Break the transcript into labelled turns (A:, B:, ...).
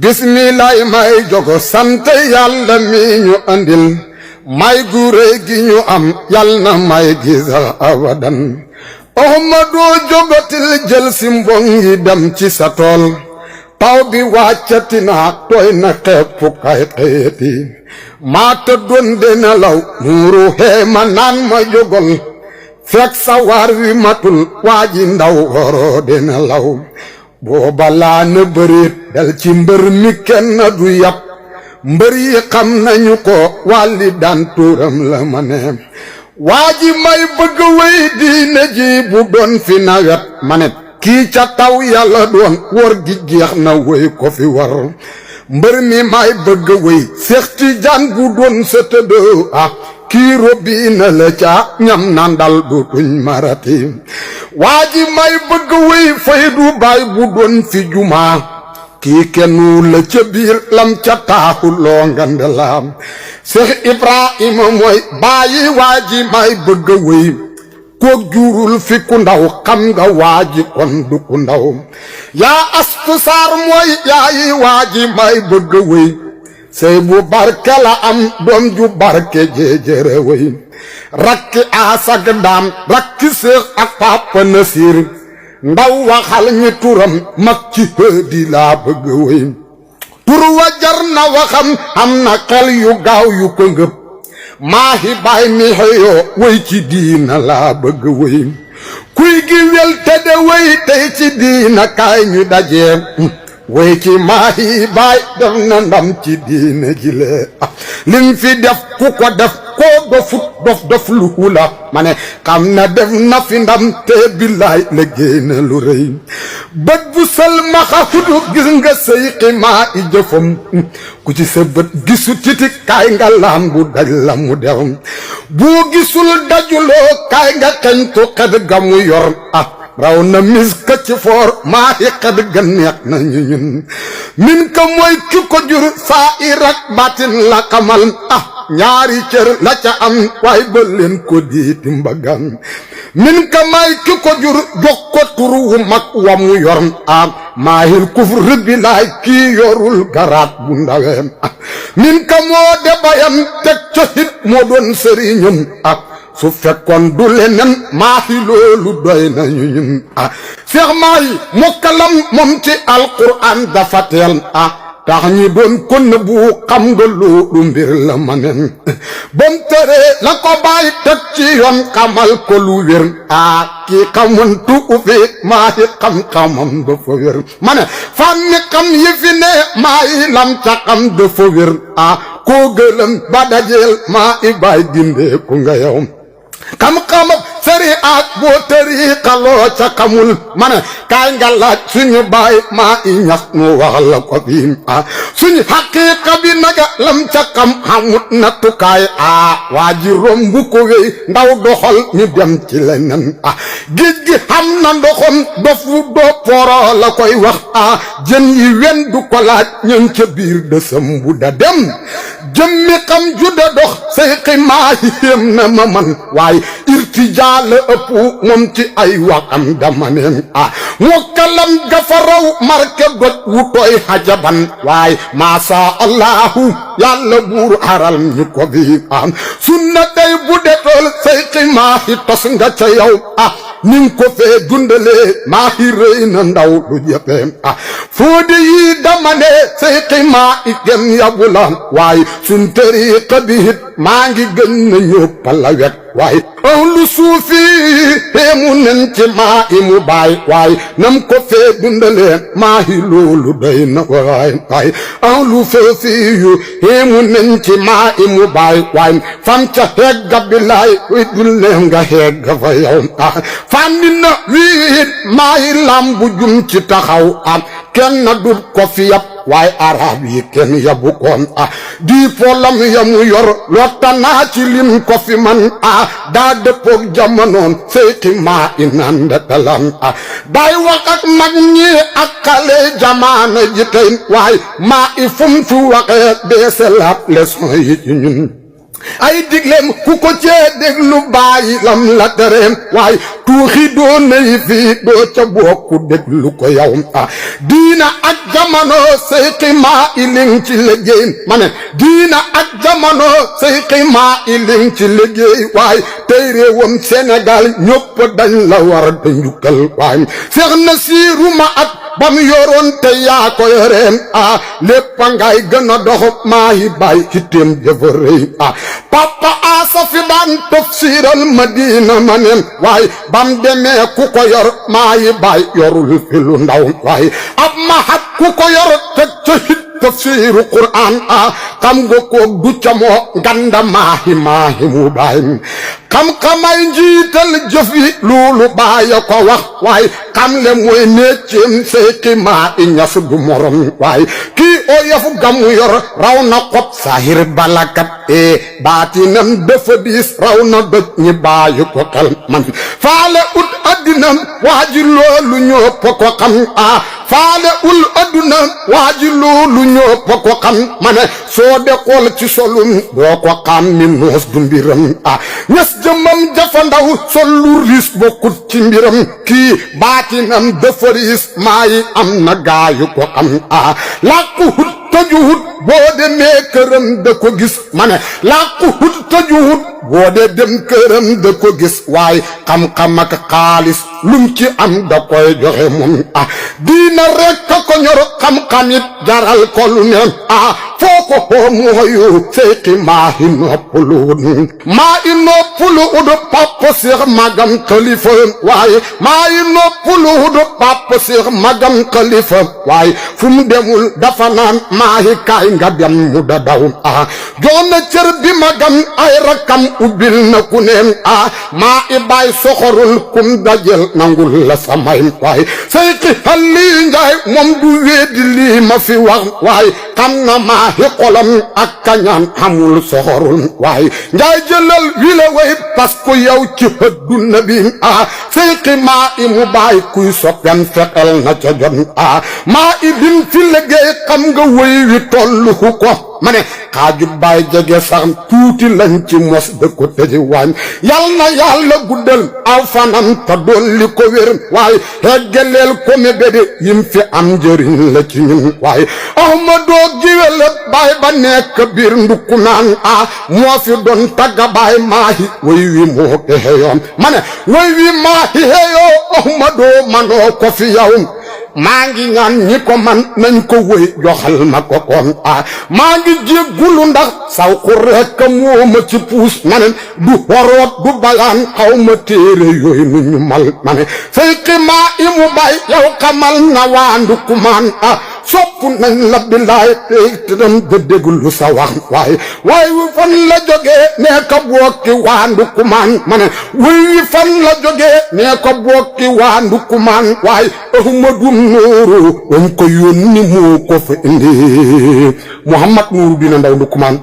A: bismillaay may jogo sant yàlla mi ñu andil may gu réy gi ñu am yal na may gi sax abadan Ahmadu jogotil jël si mbongi dem ci sa tool taw bi wàccati na tooy na xepp kay xeeti maa tëddoon de nelaw muuru ma naan ma jogol fekk sa waar wi matul waa ji ndaw waroo de nelaw booba laa na bëreet dal ci mbër mi kenn du yàpp mbër yi xam nañu ko wàlli daan tuuram la ma ne waa ji may bëgg wéy diine ji bu doon fi nawet ma ne kii ca taw yàlla doon wor gi jeex na wéy ko fi war mbër mi may bëgg wéy Seex Tijaan bu doon sa tëdd kii robbi na la ca ñam nandal du tuñ marati waa ji may bëgg wéy Faydu Baay bu doon fi jumaa kii kennu la ca biir lam ca taaxu loo ngande la Seex Ibrahima mooy bàyyi waa ji may bëgg wéy kook juurul fi ku ndaw xam nga waa ji kon du ku ndaw yaa astu saar mooy yaayi waa ji may bëgg wéy sey bu barke la am doom ju barke jeejere wéy rakki asag daam rakki Seex ak Papa Nasiir ndaw waxal ñi turam mag ci hëdi laa bëgg wéy tur wa jar na waxam am na xel yu gaaw yu ko ngëp maahi baay mi xëyoo wéy ci diina laa bëgg wéy kuy gi wel te de wéy tey ci diina kaay ñu dajee wéy ci maahi baay def na ndam ci diina jile lim fi def ku ko def koo dofut dof lu hula ma ne xam na def na fi ndam te billaay liggéey na lu rëy bët bu sël maxa hudu gis nga sëyqi maa i jëfam ku ci sa bët gisu titi kaay nga laan bu daj la mu def bu gisul dajuloo kaay nga xeñtu xed ga mu yor raw na mis ka ci foor maa i xed ga neex na ñu ñun min ka mooy ki ko jur saa i rak baatin la xamal ñaari cër la ca am waay ba leen ko diiti mbagam min ka may ki ko jur jox ko tur wu mag wa mu yor maahil kufr bi laay kii yorul garaat bu ndaweem min ka moo de bayam teg ca hit moo doon sëriñam su fekkoon du leneen maahi loolu doy nañu ñun Seex maahi mokkalam moom ci alquran dafa teel tax ñi doon ko nëbbu xam nga loolu mbir la ma nen bam tëree la ko bàyyi teg ci yoon xamal ko lu wér kii xamantu ufi maahi xam-xamam dafa wér ma ne fànni xam yi fi ne maahi lam ca xam dafa wér koo gëlëm ba dajeel maa i baay dindee ku nga yow xam-xamam sëri ak boo tëriqaloo ca xamul ma ne kaay nga laaj suñu baay maa i ñax mu wax la ko fii suñu xaqiiqa bi naga lam ca xam xamut nattukaay waa ji romb ko wéy ndaw doxal ñu dem ci leneen géej gi xam na ndoxam dofu doo poro la koy wax jën yi wen du ko laaj ñën ca biir dësëm bu da dem jëmmi xam ju da dox sayqi maa yéem na ma man waaye irtijaa la ëpp moom ci ay waxam dama neen mokkalam gafa raw marke doj wu tooy hajaban waaye maasa allahu yàlla buur aral ñu ko bi sunna tey bu detool sayqi maa hi tos nga ca yow nin ko fee dundalee maa hi rëy na ndaw du jëfee foodi yi dama ne sayqi maa i gën yabula waaye sun tariqa bi hit maa ngi gën na ñëpp la wet waaye ahlu suufi xeemu nen ci maa i mu baay waaye nam ko fee dundalee maa hi loolu doy na waaye ahlu suufi yu xeemu nen ci maa i mu baay waaye fam ca hegga bilaay wi dulleem nga hegga fa yow fànni na wiit maa i lambu jum ci taxaw kenn dut ko fi yab waaye arab yi kenn yabu koon di polam ya mu yor lotta naa ci lim ko fi man daa dëppoog jamonoon seyqi maa i nandatalan day wax ak mag ñi ak xale jamaana ji tey waaye maa i fum fu waxee beeselaat leçon yi ci ñun ay digleem ku ko cee déglu bàyyi lam la tereem waaye tuuxi doo nay fii doo ca bokku déglu ko yow diina ak jamono sayxi maa iling ci liggéey ma ne diina ak jamono sayxi maa iling ci liggéey waaye tey réewam Sénégal ñëpp dañ la war da njukkal waaye feex na siiru ma at bam yoroon te yaa ko yoreem lépp ngay gën a dox maa yi bàyyi ci téem jëfa rëy papa asa fi daan tafsiral Madina ma nem waaye bam demee ku ko yor maa yi bàyyi yorul fi lu ndaw waaye ab mahab ku ko yor teg ca hit tafsiru Qur'an xam nga ko du ca moo nganda maahi mu bàyyi xam-xamay njiital jëf yi loolu bàyyi ko wax waaye xam le mooy mécceem sayxi maa i ñas du morom waaye kii o yafu gamu yor raw na xob sahir balakat baatinam dafa diis raw na doj ñi bàyyi ko xel man faale ut addinam waaji loolu ñëpp ko xam faale ul adduna waaji loolu ñëpp ko xam ma ne soo de xool ci solum doo ko xam mi noos du mbiram ñas jëmmam jafa ndaw sol lu riis bokkut ci mbiram kii baatinam dafa riis maa yi am na gaayu ko xam làkku hut tëjuhut boo demee këram da ko gis ma ne làkku hut tëjuhut boo dee dem këram da ko gis waaye xam-xam ak xaalis lum ci am da koy joxe moom diina rekk ko ñor xam-xam it jaral ko lu ne foo ko xoo mooyu sayxi maa i noppalu ud papa Seex magam xalifa waaye maa i noppalu ud papa Seex magam xalifa waaye fu mu demul dafa naan maa i kaay nga dem mu da daw joona cër bi magam ay rakam ubbil na ku neen maa i baay soxorul kum dajel nangul la samay waaye sayxi Xalli Njaay moom du weedi lii ma fi wax waaye xam na maa i xolam ak kañaan xamul soxorul waaye Njaay jëlal wi la way parce que yow ci adduna bi sayxi maa i mu baay kuy soppem fexel na ca jon maa i bin fi liggéey xam nga way wi tollu ko ma ne xaaju baay jege sax tuuti lañ ci mos de ko tëji waañ yal na yàlla guddal aw fanam te dolli ko wér waaye heggeleel ko mébéde yim fi am njëriñ la ci ñun waaye Ahmadoo giwel baay ba nekk biir ndukkumaan moo fi doon tagga baay maahi way wi moo ko xeyoon ma ne way wi maahi xeyoo Ahmadoo manoo ko fi yow maa ngi ñaan ñi ko man nañ ko wëy joxal ma ko kon maa ngi jéggulu ndax saw ku rekk moo ma ci puus ma ne du horoot du bayaan xaw ma téere yooyu nu ñu mal ma ne sayxi maa i mu bay yow xamal na waa ndukkumaan soppu nañ la billaay te dem de déglu sa wax waaye wi fan la jógee nee ko bokki waa ndukkumaan ma ne wi fan la jógee nee ko bokki waa ndukkumaan waaye Ahmadu Nuuru wam ko yónni moo ko fa indi Muhammad Nuuru dina ndaw ndukkumaan